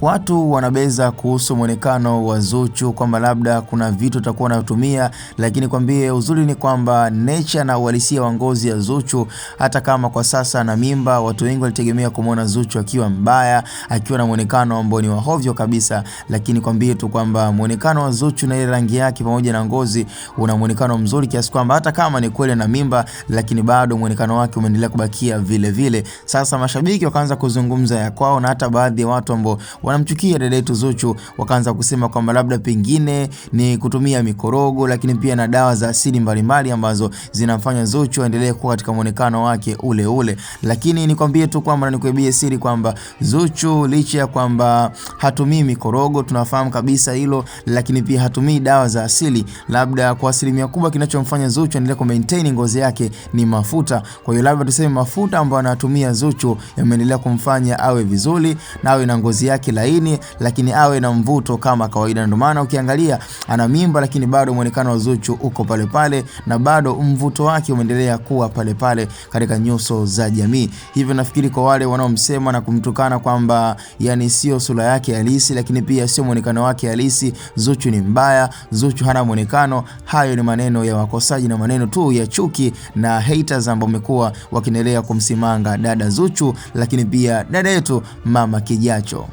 Watu wanabeza kuhusu mwonekano wa Zuchu kwamba labda kuna vitu atakuwa anatumia, lakini kwambie uzuri ni kwamba nature na uhalisia wa ngozi ya Zuchu, hata kama kwa sasa ana mimba, watu wengi walitegemea kumwona Zuchu akiwa mbaya, akiwa na mwonekano ambao ni wa hovyo kabisa, lakini kwambie tu kwamba mwonekano wa Zuchu na ile rangi yake pamoja na ngozi una mwonekano mzuri kiasi kwamba hata kama ni kweli ana mimba, lakini bado mwonekano wake umeendelea kubakia vile vile. Sasa mashabiki wakaanza kuzungumza ya kwao, na hata baadhi ya watu ambao wanamchukia dada yetu Zuchu wakaanza kusema kwamba labda pengine ni kutumia mikorogo, lakini pia na dawa za asili mbalimbali ambazo zinamfanya Zuchu aendelee kuwa katika mwonekano wake ule ule. Lakini nikwambie tu kwamba na nikuibie siri kwamba Zuchu licha ya kwamba hatumii mikorogo, tunafahamu kabisa hilo, lakini pia hatumii dawa za asili. Labda kwa asilimia kubwa kinachomfanya Zuchu aendelee ku maintain ngozi yake ni mafuta. Kwa hiyo labda tuseme mafuta ambayo anatumia Zuchu yameendelea kumfanya awe vizuri na awe na ngozi yake laini, lakini awe na mvuto kama kawaida. Ndio maana ukiangalia ana mimba, lakini bado muonekano wa Zuchu uko pale pale na bado mvuto wake umeendelea kuwa pale pale katika nyuso za jamii. Hivyo nafikiri kwa wale wanaomsema na kumtukana kwamba yani sio sura yake halisi, lakini pia sio muonekano wake halisi, Zuchu ni mbaya, Zuchu hana muonekano, hayo ni maneno ya wakosaji na maneno tu ya chuki na haters ambao wamekuwa wakiendelea kumsimanga dada Zuchu, lakini pia dada yetu Mama Kijacho.